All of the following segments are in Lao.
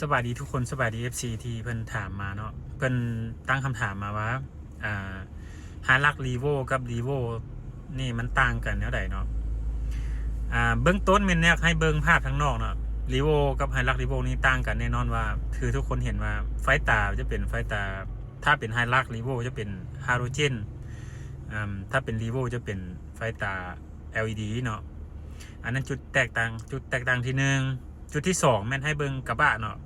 ສະບາຍດີທຸກຄົນ, ສະບາຍດີ ເອັຟຊີ ທີ່ເພິ່ນຖາມມາເນາະ. ເພິ່ນຕັ້ງຄຳຖາມມາວ່າ ອ່າ Hilux Revo ກັບ Revo ນີ້ມັນຕ່າງກັນແນວໃດເນາະ? ອ່າ ເບື້ອງຕົ້ນແມ່ນຢາກໃຫ້ເບິ່ງພາບທາງນອກເນາະ. Revo ກັບ Hilux Revo ນີ້ຕ່າງກັນແນ່ນອນວ່າ ຄືທຸກຄົນເຫັນວ່າໄຟຕາຈະເປັນໄຟຕາ ຖ້າເປັນ Hilux Revo ຈະເປັນ Halogen ອາ ຖ້າເປັນ Revo ຈະເປັນໄຟຕາ ແອລອີດີ ເນາະ. ອັນນັ້ນຈຸດແຕກຕ່າງ, ຈຸດແຕກຕ່າງທີໜຶ່ງ. ຈຸດທີສອງແມ່ນໃຫ້ເບິ່ງກະບະເນາະ.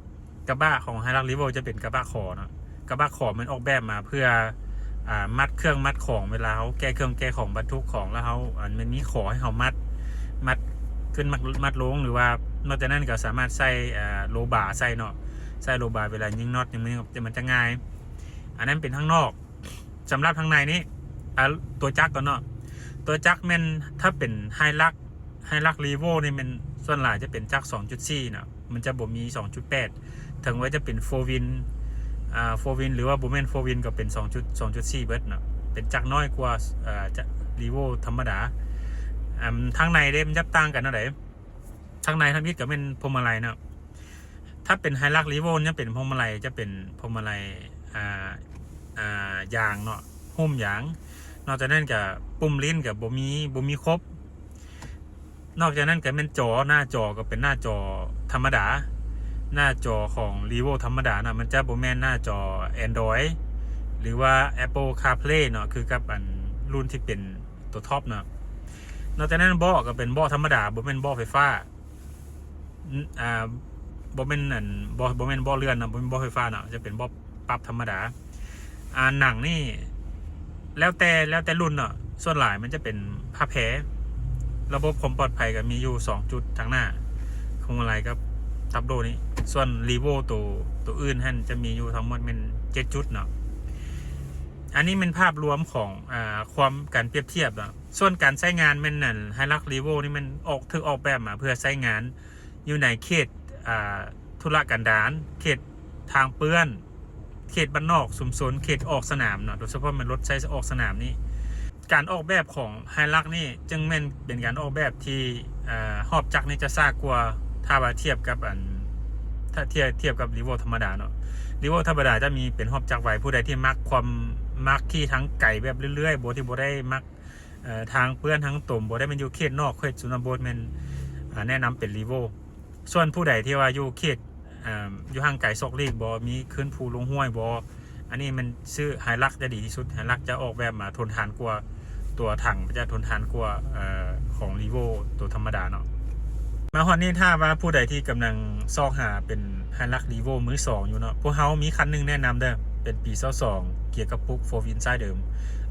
ກະບະຂອງ Hilux Revo ຈະເປັນກະບະຂໍເນາະ. ກະບະຂໍແມ່ນອອກແບບມາເພື່ອ ອາ ມັດເຄື່ອງມັດຂອງ ເວລາເຮົາແກ່ເຄື່ອງແກ່ຂອງ ບັນທຸກຂອງ ແລ້ວເຮົາ ອັນ ມັນມີຂໍໃຫ້ເຮົາມັດ, ມັດຂຶ້ນ ມັດ ມັດລົງ ຫຼືວ່ານອກຈາກນັ້ນກໍສາມາດໃສ່ ອາ ໂລບາໃສ່ເນາະ, ໃສ່ໂລບາເວລາຍິງນັອດ ຍິງມັນ ມັນຈະງ່າຍ. ອັນນັ້ນເປັນທາງນອກ. ສຳລັບທາງໃນນີ້ ອາ ຕົວຈັກກ່ອນເນາະ. ຕົວຈັກແມ່ນ ຖ້າເປັນ Hilux Hilux Revo ນີ້ແມ່ນສ່ວນຫຼາຍຈະເປັນຈັກສອງຈຸດສີ່ເນາະ, ມັນຈະບໍ່ມີສອງຈຸດແປດ. ເຖິງວ່າຈະເປັນ Four Wheel ອາ Four Wheel ຫຼືວ່າບໍ່ແມ່ນ Four Wheel ກໍເປັນສອງຈຸດ ສອງຈຸດສີ່ເບິດເນາະ, ເປັນຈັກນ້ອຍກວ່າ ເອີ ຈະ Revo ທຳມະດາ. ອາ ທາງໃນເດ້ ມັນຈະຕ່າງກັນແນວໃດ? ທາງໃນທຳອິດກໍແມ່ນພວງມາໄລເນາະ. ຖ້າເປັນ Hilux Revo ຈະເປັນພວງມາໄລ ຈະເປັນພວງມາໄລ ອາ ອາ ຢາງເນາະ, ຫຸ້ມຢາງ. ນອກຈາກນັ້ນກໍປຸ່ມຫຼິ້ນກໍບໍ່ມີ ບໍ່ມີຄົບ. ນອກຈາກນັ້ນກໍແມ່ນຈໍ, ໜ້າຈໍກໍເປັນໜ້າຈໍທຳມະດາ. ໜ້າຈໍຂອງ Revo ທຳມະດານະ ມັນຈະບໍ່ແມ່ນໜ້າຈໍ Android ຫຼືວ່າ Apple CarPlay ເນາະ, ຄືກັບອັນລຸ້ນທີ່ເປັນຕົວທັອບເນາະ. ນອກຈາກນັ້ນເບາະກໍເປັນເບາະທຳມະດາ, ບໍ່ແມ່ນເບາະໄຟຟ້າ. ອາ ບໍ່ແມ່ນອັນ ບໍ່ ບໍ່ແມ່ນເບາະເລື່ອນເນາະ, ບໍ່ແມ່ນເບາະໄຟຟ້າເນາະ, ຈະເປັນເບາະປັບທຳມະດາ. ອາ ໜັງນີ້ແລ້ວແຕ່ ແລ້ວແຕ່ລຸ້ນເນາະ, ສ່ວນຫຼາຍມັນຈະເປັນຜ້າແພ. ລະບົບຄວາມປອດໄພກໍມີຢູ່ສອງຈຸດທາງໜ້າ ພວງມາໄລກັບຕັບໂດນີ້. ສ່ວນ Revo ໂຕ ໂຕອື່ນຫັ້ນຈະມີຢູ່ທັງໝົດແມ່ນເຈັດຈຸດເນາະ. ອັນນີ້ແມ່ນພາບລວມຂອງ ອາ ຄວາມ ການປຽບທຽບເນາະ. ສ່ວນການໃຊ້ງານແມ່ນນັ້ນ Hilux Revo ນີ້ແມ່ນອອກ ຖືກອອກແບບມາເພື່ອໃຊ້ງານຢູ່ໃນເຂດ ອ່າ ທຸລະກັນດານ, ເຂດທາງເປື້ອນ, ເຂດບ້ານນອກຊຸມຊົນ, ເຂດອອກສະໜາມເນາະ, ໂດຍສະເພາະແມ່ນລົດໃຊ້ອອກສະໜາມນີ້. ການອອກແບບຂອງ Hilux ນີ້ຈຶ່ງແມ່ນເປັນການອອກແບບທີ່ ເອີ ຮອບຈັກນີ້ຈະຊ້າກວ່າ ຖ້າວ່າທຽບກັບອັນ ຖ້າທຽບ ທຽບກັບ Revo ທຳມະດາເນາະ. Revo ທຳມະດາຈະມີເປັນຮອບຈັກໄວ. ຜູ້ໃດທີ່ມັກຄວາມ ມັກຂີ່ທາງໄກແບບເລື້ອຍໆ ບໍ່ ທີ່ບໍ່ໄດ້ມັກ ເອີ ທາງເປື້ອນທາງຕົມ, ບໍ່ໄດ້ແມ່ນຢູ່ເຂດນອກເຂດຊົນນະບົດ ແມ່ນ ອາ ແນະນຳເປັນ Revo. ສ່ວນຜູ້ໃດທີ່ວ່າຢູ່ເຂດ ເອີ ຢູ່ຫ່າງໄກສອກຫຼີກບໍ ມີຂຶ້ນພູລົງຫ້ວຍບໍ ອັນນີ້ແມ່ນຊື້ Hilux ຈະດີທີ່ສຸດ. Hilux ຈະອອກແບບມາທົນທານກວ່າ, ຕົວຖັງຈະທົນທານກວ່າ ເອີ ຂອງ Revo ຕົວທຳມະດາເນາະ. ມາຮອດນີ້ ຖ້າວ່າຜູ້ໃດທີ່ກຳລັງຊອກຫາເປັນ Hilux Revo ມືສອງຢູ່ເນາະ, ພວກເຮົາມີຄັນໜຶ່ງແນະນຳເດີ້, ເປັນປີຊາວສອງ ເກຍກະປຸກ ໂຟວີນ ສາຍເດີມ,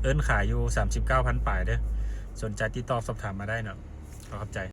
ເອີ້ນຂາຍຢູ່ສາມສິບເກົ້າພັນປາຍເດີ້. ສົນໃຈຕິດຕໍ່ສອບຖາມມາໄດ້ເນາະ. ຂໍຂອບໃຈ.